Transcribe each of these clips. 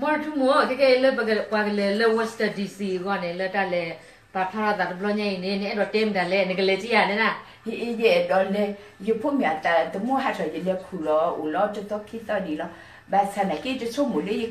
မီၢ်ထူမိၢ် ခဲကဲလၢပှၤကလဲၤလၢ Washington D C အဂီၢ်န့ၣ် လၢတၢ်လဲၤပာ်ဖျါထီၣ်သးတဘျီညါအံၤန့ၣ် နအဲၣ်ဒိးတဲမတၤလဲၣ် နကလဲၤကံယၤန့ၣ်န ယအဲၣ်ဒိးလဲၤ ယဖိမုၣ်အသးသမူဟးထီၣ်ယလဲၤခူၣ်လီၤ အိၣ်လီၤတသီခံသီဒံးလီၤ. ဘၣ်ဆၣ်နာ်က့ ယဆိကမိၣ်လၢ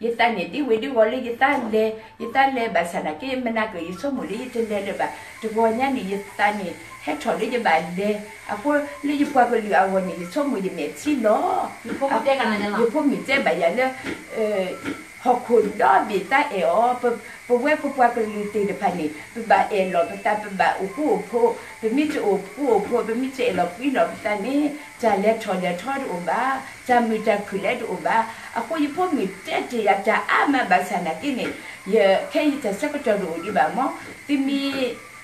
ယသးန့ၣ်ဒ်ဝဲဒ်ဝီၤလၢယသးလဲၤ ယသးလဲၤ ဘၣ်ဆၣ်နာ်က့ မနၤက့ၤ ယဆိကမိၣ်လၢယတလဲၤလၢၤဘၣ်. တဂီၤညါန့ၣ် ယသးန့ၣ် ဟဲထီၣ်လၢယဘၣ်လဲၤ အဃိလၢယပှၤကလုာ်အဂီၢ်န့ၣ် ယဆိကမိၣ်ယမဲာ်ထံလီၤ. ယဖိမုၣ်တဲဘၣ်ယၤလၢ ဟီၣ်ခိၣ်ဒီဘ့ၣ်သးအဲၣ်အီၤ, ပဝဲပပှၤကလုာ်သ့ၣ်တဖၣ်န့ၣ် ပဘၣ်အဲၣ်လီၤပသး ပဘၣ်အိၣ်ဃူအိၣ်ဖိး, ပမ့ၢ်တအိၣ်ဃူအိၣ်ဖိး ပမ့ၢ်တအဲၣ်လီၤကွံလီၤပသးန့ၣ် တၢ်လဲၤထီၣ်လဲၤထီတအိၣ်ဘၣ်, တၢ်မုာ်တၢ်ခုၣ်လၢတအိၣ်ဘၣ်. အဃိယဖိမုၣ်တဲတ့ၢ်ယၤတၢ်အါမးဘၣ်ဆၣ်နာ်က့န့ၣ် ယခဲအံၤတၢ်ဆၢကတီၢ်တအိၣ်ဒံးဘၣ်မး, သုမ့ၢ်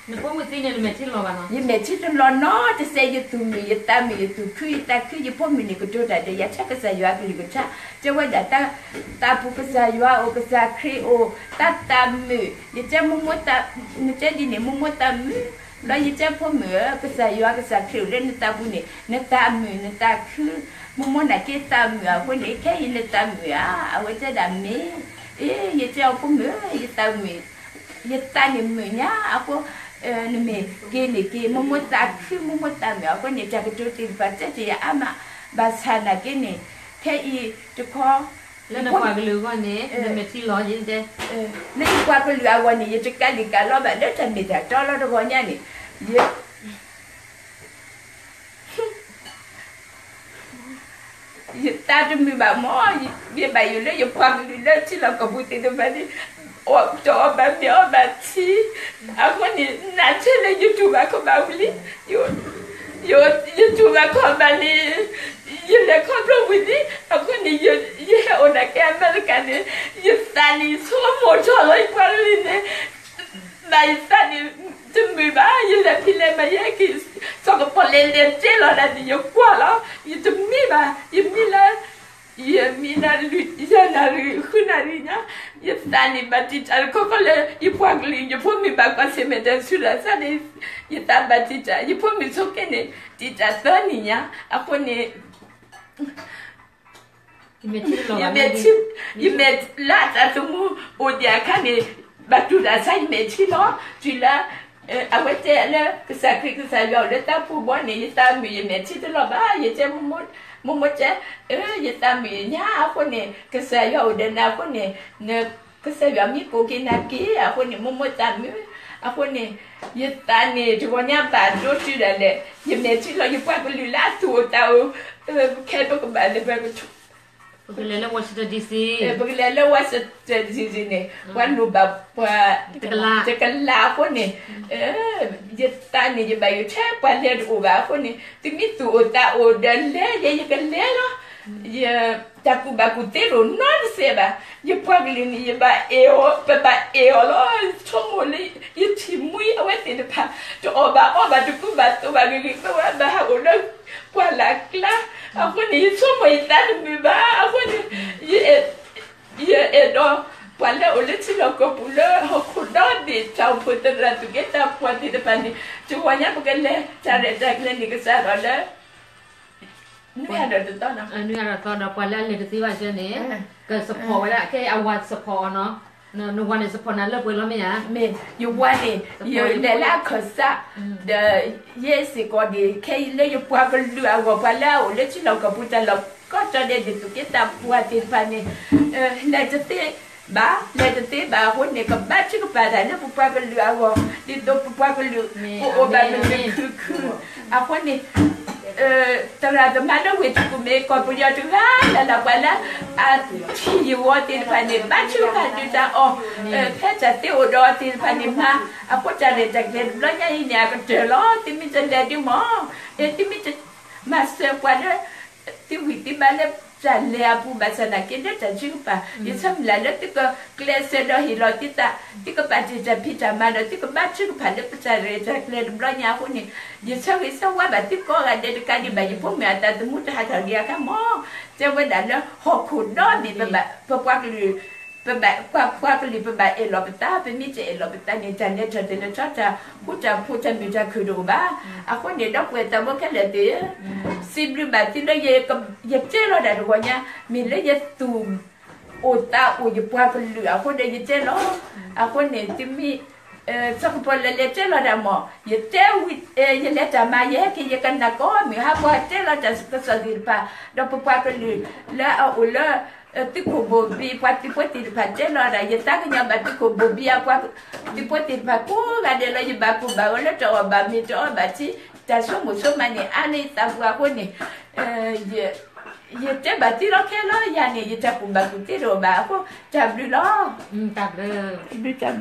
ယမဲာ်ထံတလီၤနီတစဲး ယသူၣ်မုာ်ယသးမုာ် ယသူၣ်ခုယသးခု ယဖိမုၣ်န့ၣ် ကတိၤတၢ်ဒီးယၤထဲကစၢ်ယွၤအကလုၢ်ကထါ တဲဝဲဒၣ် သးပူၤကစၢ်ယွၤအိၣ် ကစၢ်ခရံာ်အိၣ် တၢ်သးမုာ် ယတဲမိၢ်မိၢ်သး နတဲဒ်န့ၣ် မိၢ်မိၢ်သးမုာ် ဒီးယတဲဖိမုၣ်ဧၢ ကစၢ်ယွၤကစၢ်ခရံာ်အိၣ်လၢနသးပူၤန့ၣ် နသးမုာ်နသးခု မိၢ်မိၢ်နာ်က့သးမုာ်အဃိန့ၣ် ခဲအံၤနသးမုာ်ဧါ အဝဲတဲဒၣ်မ့ၢ် အ့ ယတဲအီၤဖိမုၣ်ဧၢ ယသးမုာ် ယသးန့ၣ်မုာ်ညါအဃိ နမ့ၢ်က့ၤန့ၣ်က့ၤ မိၢ်မိၢ်သးခု မိၢ်မိၢ်သးမုာ်အဃိန့ၣ် တၢ်ကတိၤသ့ၣ်တဖၣ်တဲတ့ၢ်ယၤအါမး ဘၣ်ဆၣ်နာ်က့န့ၣ် ခဲအံၤတခီ လၢနပှၤကလုာ်အဂီၢ်န့ၣ် နမဲာ်ထံလီၤ ယတဲ လၢယပှၤကလုာ်အဂီၢ်န့ၣ် ယတကးလံာ်ကးလီဘၣ် လၢတၢ်မ့ၢ်တၢ်တီလီၤတဂီၤညါန့ၣ် ယ ယသးတမုာ်ဘၣ်မး, ယဘၣ်ယိၣ်လၢယပှၤကလုာ်လၢထံလီၢ်ကီၢ်ပူၤသ့ၣ်တဖၣ်န့ၣ် တအီၣ်ဘၣ်မ့ၤအီဘၣ်ထံ, အဃိန့ၣ် နးထဲလၢယတူၢ်ဘၣ်ခီၣ်ဘၣ်ဝံၤလံ, ယတူၢ်ဘၣ်ခီၣ်ဘၣ်န့ၣ် ယလဲၤခီဖျိဝံၤလံ, အဃိန့ၣ် ယဟဲအိၣ်နာ်က့အမဲရကၤန့ၣ် ယသးန့ၣ်ဆိကမိၣ်ထီၣ်လီၤ ယပှၤကလုာ်န့ၣ် ဘၣ်ယသးန့ၣ် တမုာ်ဘၣ်, ယလဲၤဖံးလဲၤမၤ ယဟဲက့ၤ စီၤကပီၤလဲၤလဲၤတဲလီၤဒၣ်န့ၣ် ယကွၢ်လီၤ, ယတမံဘၣ်, ယမံလၢ ယမံလၢ ယဲၢ်နၣ်ရံၣ် ဃုနၣ်ရံၣ်ညါ, ယသးန့ၣ်ဘၣ်တံာ်တာ်တခီခီလၢ ယပှၤကလုာ် ယဖိမုၣ်ဘၣ်ကွၢ်ဆၢၣ် မဲာ်တဆူဒီးသးန့ၣ် ယသးဘၣ်တံာ်တာ်, ယဖိမုၣ်ဆိးက့န့ၣ် တံာ်တာ်သၢနံၣ်ညါ, အဃိန့ၣ် ယမဲာ်ထံ ယမဲာ်လၢအသးသမူအိၣ်ဒံးအခါန့ၣ် ဘၣ်တူၢ်တၢ်ဆါယမဲာ်ထံလီၤ. တုၤလၢ အဝဲတဲလၢ ကစၢ်ခရံာ်ကစၢ်ယွၤအိၣ်လၢတၢ်ပူၤဘီန့ၣ် ယသးမုာ် ယမဲာ်ထံတလီၤဘၣ်. ယတဲ မိၢ်မိၢ်တဲ ယသးမုာ်ညါအဃိန့ၣ် ကစၢ်ယွၤအိၣ်ဒီးနၤအဃိန့ၣ် ကစၢ်ယွၤမ့ၢ်ကိးက့ၤနၤက့ၤအဃိန့ၣ် မိၢ်မိၢ်သးမုာ် အဃိန့ၣ် ယသးန့ၣ် တဂီၤညါဘၣ်ဒိတုၤဒၣ်လဲာ် ယမဲာ်ထံလီၤ. ယပှၤကလုာ်လၢအသူၣ်အိၣ်သးအိၣ် ခဲပကဘၣ်လဲၤပ ပကလဲၤလၢ Washington D C, ပကလဲၤလၢ Washington D C န့ၣ် ပှၤလိၣ်ဘၣ်ပှၤ တကလးအဃိန့ၣ် ယသးန့ၣ် ယဘၣ်ယိၣ်ထဲပှၤလဲၤတအိၣ်ဘၣ်အဃိန့ၣ် သုမ့ၢ်သူၣ်အိၣ်သးအိၣ်ဒီးလဲၤ ယဲယကလဲၤလီၤ. ယတၢ်ကူၣ်ဘၣ်ကူၣ်သ့တအိၣ်နီတစဲးဘၣ်. ယပှၤကလုာ်န့ၣ် ယဘၣ်အဲၣ်အီၤ ပဘၣ်အဲၣ်အီၤလီၤ. ဆိကမိၣ်လၢ ယထံၣ်မှံအဝဲသ့ၣ်တဖၣ် တအီၣ်ဘၣ်အီဘၣ် တကူဘၣ်သိးဘၣ် ဂ့ၤဂ့ၤဝဲဝဲ ဘၣ်ဟးအိၣ်လၢပှၢ်လၢ်ကျါ အဃိန့ၣ် ယဆိကမိၣ်ယသးတမုာ်ဘၣ်. အဃိန့ၣ် ယအဲၣ်ဒိး ပှၤလၢအိၣ်လၢထံလီၢ်ကီၢ်ပူၤလၢဟီၣ်ခိၣ်ဒီဘ့ၣ် တၢ်အိၣ်ဖှိၣ်သရၣ် သူၣ်က့သးပှၢ်သ့ၣ်တဖၣ်န့ၣ် တဂီၤညါပကလဲၤတၢ်ရဲၣ်တၢ်ကျဲၤန့ၣ် ကစၢ်ဒီးလၢ နွံဂၤဒီးတသီ နွံဂၤဒီးတသီဒီး ပှၤလၢအလဲၤတသ့ဘၣ်ကဲန့ၣ် က support ဝဲဒၣ် ခဲအံၤအဝၤ support အီၤနီၤ, နဝၤန့ၣ် support နၤလၢပှဲၤလီၤမ့ၢ်ဧါ. မ့ၢ် ယဝၤန့ၣ် ယလဲၤလၢအခၢၣ်စး ဒီး ယဲစ့ၢ်ကီးန့ၣ် ခဲအံၤလၢယပှၤကလုာ်အဂီၢ် ပှၤလၢအအိၣ်လၢထံလီၢ်ကီၢ်ပူၤတၢ်လီၢ်ကိးတီၤဒဲး ဒ်သူၣ်က့သးပှၢ်သ့ၣ်တဖၣ်န့ၣ် လဲၤတသ့ဘၣ်, လဲၤတသ့ဘၣ်အဃိန့ၣ် ကဘါထုကဖၣ်တၢ်လၢပပှၤကလုာ်အဂီၢ် ဒ်သိးပပှၤကလုာ် ကအိၣ်ဘၣ်မုာ်မုာ်ခုၣ်ခုၣ် အဃိန့ၣ် သရၣ်သမါလၢဝ့ၢ်တကူၣ်မ့ၢ် ကီၢ်ပယီၤတဂၤလၢ်လၢ် ပှၤလၢအထံၣ်ယဂီၢ်သ့ၣ်တဖၣ်န့ၣ် ဘါထုကဖၣ်ဒုးတၢ်အီၤ ဖဲတၢ်သ့အိၣ်ဒီးအီၤသ့ၣ်တဖၣ်န့ၣ်မၤ အဃိတၢ်ရဲၣ်တၢ်ကျဲၤတဘျီညါအံၤန့ၣ် အကတၢၢ်လီၤ. သုမ့ၢ်တလဲၤဒုးမး သုမ့ၢ်တမၤစၢၤပှၤလၢ သုဝံၣ်သုဘါလၢတၢ်လဲၤအပူၤ ဘၣ်ဆၣ်သနာ်က့လၢတၢ်ထုကဖၣ် ယဆၢမုၢ်လၢ်လၢသုကကျဲးစၢးဒီးဟ့ၣ်လီၤသုသး သုကဘၣ်တ့ၢ်တၢ်ဖံးတၢ်မၤဒီး သုကဘါထုကဖၣ်လၢပတၢ်ရဲၣ်တၢ်ကျဲၤတဘျီညါအဃိန့ၣ် ယဆၢဂ့ၤဆၢဝါဘၣ်သုကိးဂၤဒဲးတကးဒံးဘၣ် ယဖိမုၣ်အသးသမူတဟးထီၣ်ဒံးအခါမး တဲဝဲဒၣ်လၢဟီၣ်ခိၣ်ဒီဘ့ၣ် ပပှၤကလုာ် ပဘၣ်ပှၤပှၤကလုာ် ပဘၣ်အဲၣ်လီၤပသး ပမ့ၢ်တအဲၣ်လီၤပသးန့ၣ် တၢ်လဲၤထီၣ်တလဲၤထီၣ် တၢ်ဃူတၢ်ဖိး တၢ်မုာ်တၢ်ခုၣ်တအိၣ်ဘၣ်. အဃိန့ၣ် ဒီပုၢ်ဝဲၢ်သးဘိခဲလၢာ်သ့ၣ်ဧၢ, စံးဘျုးဘၣ်သုလၢ ယတဲလီၤဒၣ်တဂီၤညါ မ့ၢ်လၢယသူၣ် အိၣ်သးအိၣ်ယပှၤကလုာ်အဃိဒီးယတဲလီၤ. အဃိန့ၣ် သုမ့ၢ် စီၤကပီၤလၢလဲၤတဲလီၤတၢ်မး ယတဲဝံၤ ယလဲၤတၢ်မၤယဟဲက့ၤယကနၣ်ကိးမုၢ်ဟါ ပှၤတဲလီၤတၢ်ကစီၣ်သ့ၣ်တဖၣ် ဒီးပပှၤကလုာ်လၢအအိၣ်လၢ သုးခိၣ်ဘိၣ်ဘံၣ် ပှၤသုးဖိသ့ၣ်တဖၣ်တဲလီၤဒၣ် ယသးကညီၤဘၣ်သုးခိၣ်ဘိၣ်ဘံၣ်အပှၤ သုးဖိသ့ၣ်တဖၣ်ကိးဂၤဒဲးလၢယဘၣ်ကူၣ်ဘၣ်အီၤလၢတအီၣ်ဘၣ်မ့ၤတအီဘၣ်ထံ တၢ်ဆိကမိၣ်ဆိကမးန့ၣ် အါန့ၢ်သးပူၤအဃိန့ၣ် ယတဲဘၣ်သုလီၤခဲလၢာ် ယၤန့ၣ် ယတၢ်ကူၣ်ဘၣ်ကူၣ်သ့တအိၣ်ဘၣ်အဃိ တၢ်ဘျုးလီၤ. တၢ်ဘျုး